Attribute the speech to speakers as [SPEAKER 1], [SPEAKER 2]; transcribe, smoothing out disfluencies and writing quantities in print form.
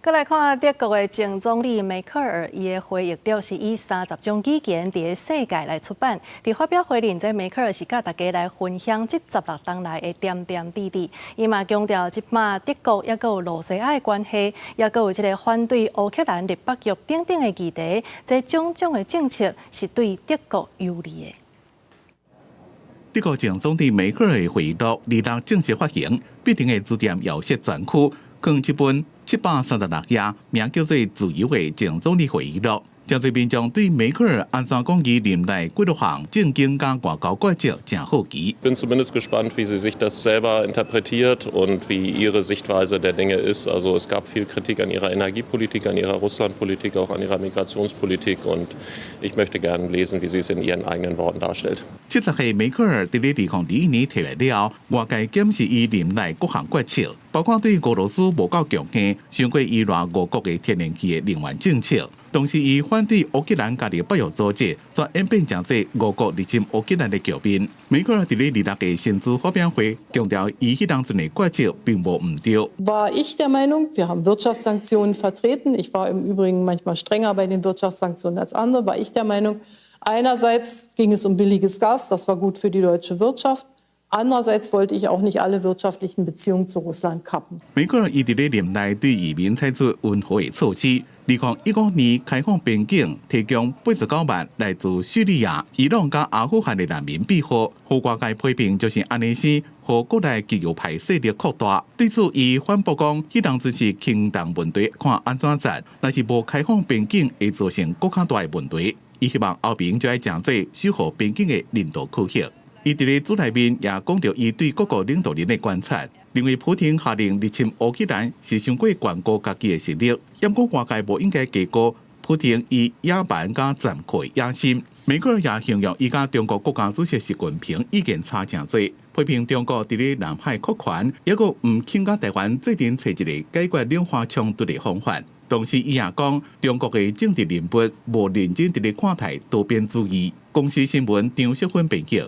[SPEAKER 1] 閣來看德國的前總理梅克爾，伊的回憶錄是以30種語言佇世界來出版。佇發表會裡，這梅克爾是佮大家來分享這16冬來的點點滴滴。伊嘛強調，這擺德國猶閣有露西亞的關係，猶閣有這个反對烏克蘭入北約等等的議題，這種種的政策是對德國有利的。
[SPEAKER 2] 德國前總理梅克爾的回憶錄26正式發行，必定的書店遙設專區，放這本736頁，名叫做《自由的前總理回憶錄》。誠濟民眾對梅克爾按怎講伊任內幾落項政經佮外交決策誠好奇。
[SPEAKER 3] Bin zumindest gespannt, wie sie sich das selber interpretiert und wie ihre Sichtweise der Dinge ist. Also es gab viel Kritik an ihrer Energiepolitik, an ihrer Russlandpolitik, auch an ihrer Migrationspolitik und ich möchte gern lesen, wie sie es in ihren eigenen Worten darstellt.
[SPEAKER 2] 70歲梅克爾佇咧2021年提來了後，外界檢視伊任內各項決策，包括對俄羅斯無夠強硬，傷過依賴俄國的天然氣的能源政策。同時，伊反對烏克蘭加入北約組織，煞演變成做俄國入侵烏克蘭的局面。梅克爾佇咧26个新書發表會強調，伊彼當陣的決策並無毋對。
[SPEAKER 4] War ich der Meinung, wir haben Wirtschaftssanktionen vertreten. Ich war im Übrigen manchmal strenger bei den Wirtschaftssanktionen als andere. War ich der Meinung, einerseits ging es um billiges Gas, das war gut für die deutsche Wirtschaft. Andererseits wollte ich auch nicht alle wirtschaftlichen Beziehungen zu Russland kappen.
[SPEAKER 2] 梅克爾伊佇咧任內對移民採取溫和的措施。2015年開放邊境，提供89萬來自敘利亞、伊朗佮阿富汗的難民庇護，予外界批評就是按呢生，予國內極右派勢力擴大。對此，伊反駁講，彼當陣是輕重問題，看按怎戰。若是無開放邊境，會造成閣較大的問題。伊希望歐盟就愛誠濟守護邊境的人道區域。伊佇咧書內面也講著伊對各國領導人的觀察，認為普丁下令入侵烏克蘭是傷過懸估家己的實力，毋過外界無應該低估普丁伊野蠻佮殘酷的野心。梅克爾也形容伊佮中國國家主席習近平意見差誠濟，批評中國佇咧南海擴權，猶閣毋肯佮台灣做陣揣一个解決兩岸衝突的方法。同時，伊也講中國的政治人物無認真佇咧看待多邊主義。公視新聞張淑芬編譯。